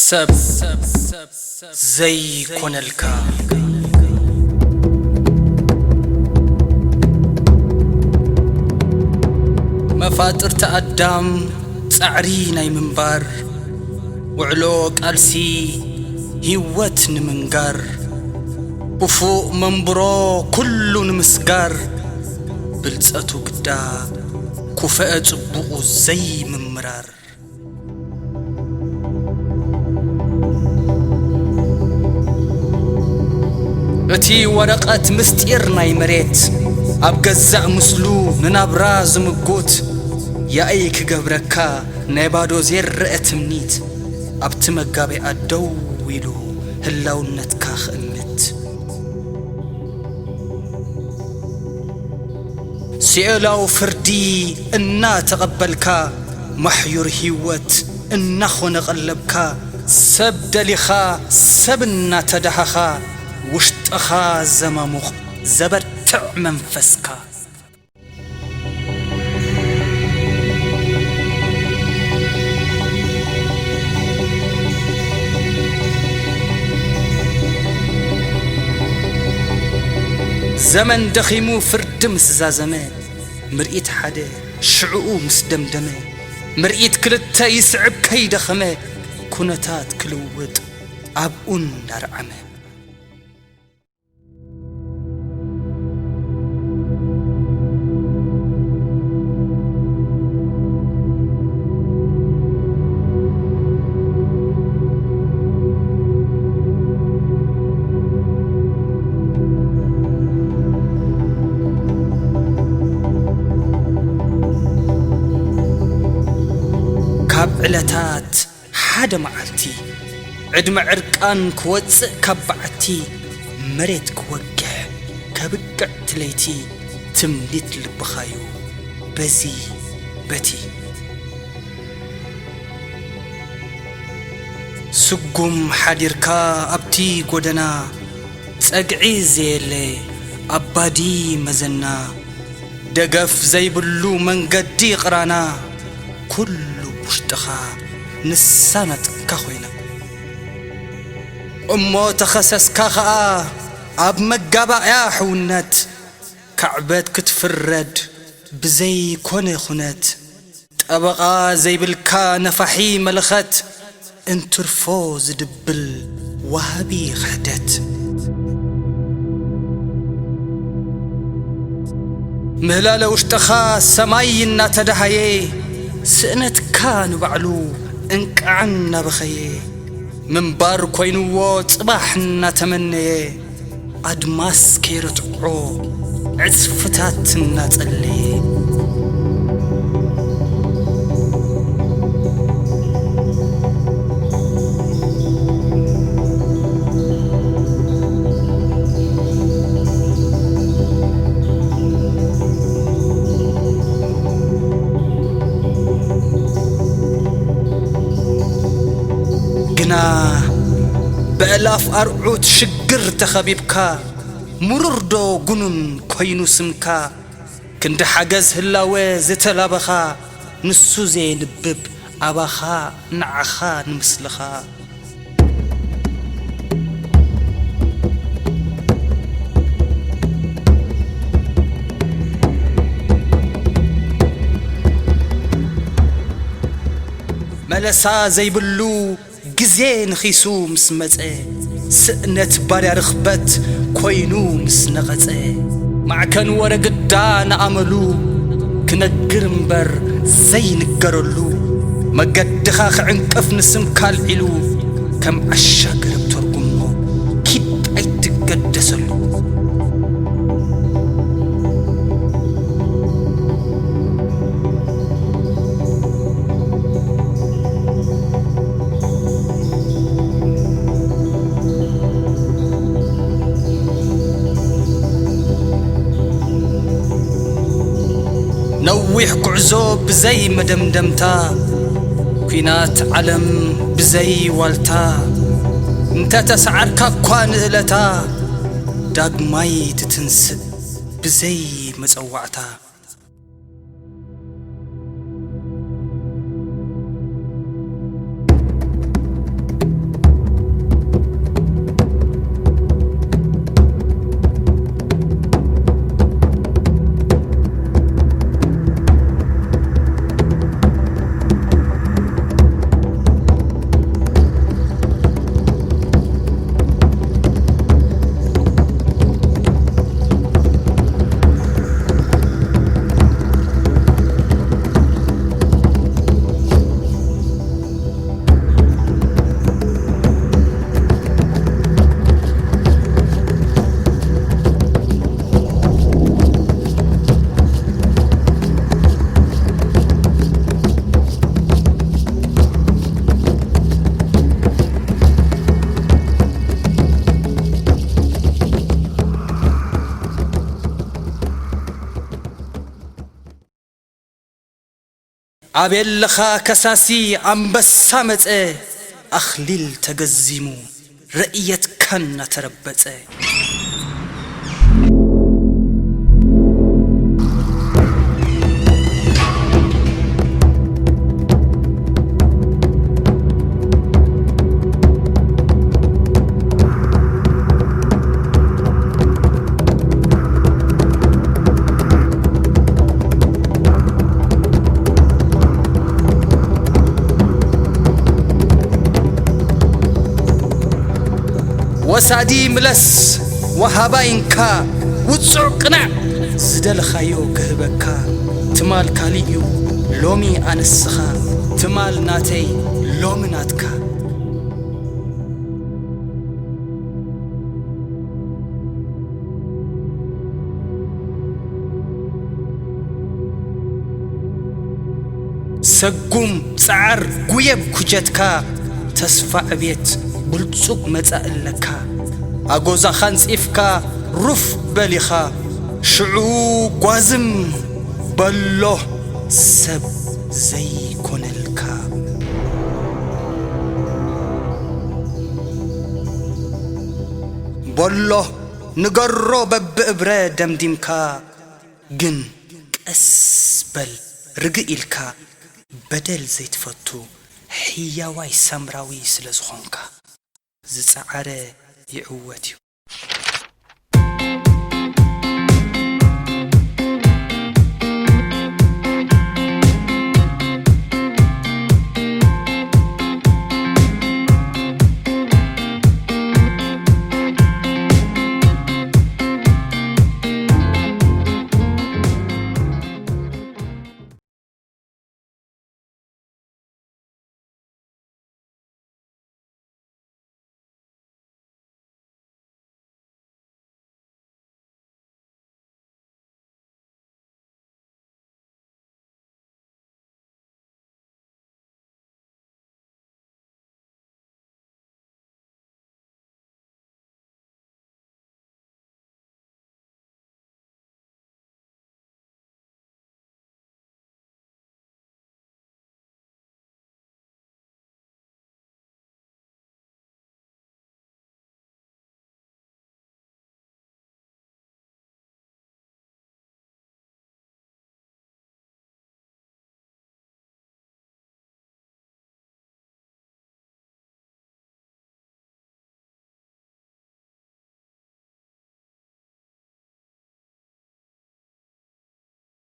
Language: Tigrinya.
ሰብ ዘይኮነልካ። መፋጥርቲ ኣዳም ጻዕሪ ናይ ምንባር፣ ውዕሎ ቃልሲ ህይወት ንምንጋር፣ ክፉእ መንብሮ ኩሉ ንምስጋር፣ ብልጸቱ ግዳ ኩፈአ ጽቡቑ ዘይምምራር። እቲ ወረቐት ምስጢር ናይ መሬት፣ ኣብ ገዛእ ምስሉ ንናብራ ዝምጉት፣ ያኢ ክገብረካ ናይ ባዶ ዘይረአ ትምኒት፣ ኣብቲ መጋቢኣ ደው ኢሉ ህላውነትካ ክእምት። ሲኦላዊ ፍርዲ እናተቐበልካ፣ ማሕዩር ህይወት እናኾነ ቀለብካ፣ ሰብ ደሊኻ፣ ሰብ እናተዳሃኻ፣ ውሽጥኻ ዘማሙቕ ዘበርትዕ መንፈስካ። ዘመን ደኺሙ ፍርዲ ምስ ዛዘመ፣ ምርኢት ሓደ ሽዕኡ ምስ ደምደመ፣ ምርኢት ክልተ ይስዕብ ከይደኸመ፣ ኩነታት ክልውጥ ኣብኡ እንዳርዓመ። ካብ ዕለታት ሓደ መዓልቲ፣ ዕድመ ዕርቃን ክወጽእ ካብ በዓቲ፣ መሬት ክወግሕ ከብቅዕ እቲ ለይቲ፣ ትምኒት ልብኻዩ በዚ በቲ። ስጉም ሓዲርካ ኣብቲ ጎደና፣ ጸግዒ ዘየለ ኣባዲ መዘና፣ ደገፍ ዘይብሉ መንገዲ ቕራና፣ ኩሉ ውሽጥኻ ንሳ ናትካ ኮይና። እሞ ተኸሰስካ ኸኣ ኣብ መጋባእያ ሕውነት፣ ካዕበት ክትፍረድ ብዘይኮነ ኩነት። ጠበቓ ዘይብልካ ነፋሒ መለኸት፣ እንትርፎ ዝድብል ወሃቢ ክሕደት። ምህላለ ውሽጥኻ ሰማይ እናተዳሃየ፣ ስእነትካ ንባዕሉ እንቃዕ እናበኸየ። ምንባር ኮይንዎ ጽባሕ እናተመነየ፣ ኣድማስ ከይርትዖ ዕጽፍታት እናጸለየ። ግና ብኣእላፍ ኣርዑት ሽግር ተኸቢብካ፣ ምሩር ዶ ጉኑን ኮይኑ ስምካ፣ ክንዲ ሓገዝ ህላወ ዝተላበኻ፣ ንሱ ዘየንብብ ኣባኻ ንዓኻ ንምስልኻ። መለሳ ዘይብሉ ግዜ ንኺሱ ምስ መጸ፣ ስእነት ባርያ ርኽበት ኮይኑ ምስ ነቐጸ፣ ማዕከን ወረ ግዳ ንኣመሉ ክነግር እምበር ዘይንገረሉ፣ መገድኻ ክዕንቅፍ ንስምካ ኣልዒሉ፣ ከም ዓሻ ገረብ ተርጉሞ ኪድ ኣይትገደሰሉ። ነዊሕ ጉዕዞ ብዘይ መደምደምታ፣ ኲናት ዓለም ብዘይ ዋልታ፣ እንተ ተሰዓርካ እኳ ንእለታ፣ ዳግማይ ትትንስእ ብዘይ መጸዋዕታ። ኣቤለኻ ከሳሲ ኣንበሳ መጸ፣ ኣኽሊል ተገዚሙ፣ ረእየትካ እናተረበጸ። ወሳዲ ምለስ፣ ወሃባይ እንካ፣ ውጹዕ ቅናዕ፣ ዝደለኻዮ ክህበካ። ትማል ካሊእ እዩ፣ ሎሚ ኣነስኻ፣ ትማል ናተይ፣ ሎሚ ናትካ። ሰጉም ጸዓር ጉየብ ኩጀትካ፣ ተስፋ ዕቤት ብልጹግ መጻኢ ኣለካ። ኣጎዛኻ ኣንጺፍካ ሩፍ በል ኢኻ፣ ሽዑ ጓዝም በሎ ሰብ ዘይኮነልካ። በሎ ንገሮ በብእብረ ደምዲምካ፣ ግን ቀስ በል ርግእ ኢልካ፣ በደል ዘይትፈቱ ሕያዋይ ሳምራዊ ስለ ዝኾንካ። ዝጸዓረ ይዕወት እዩ።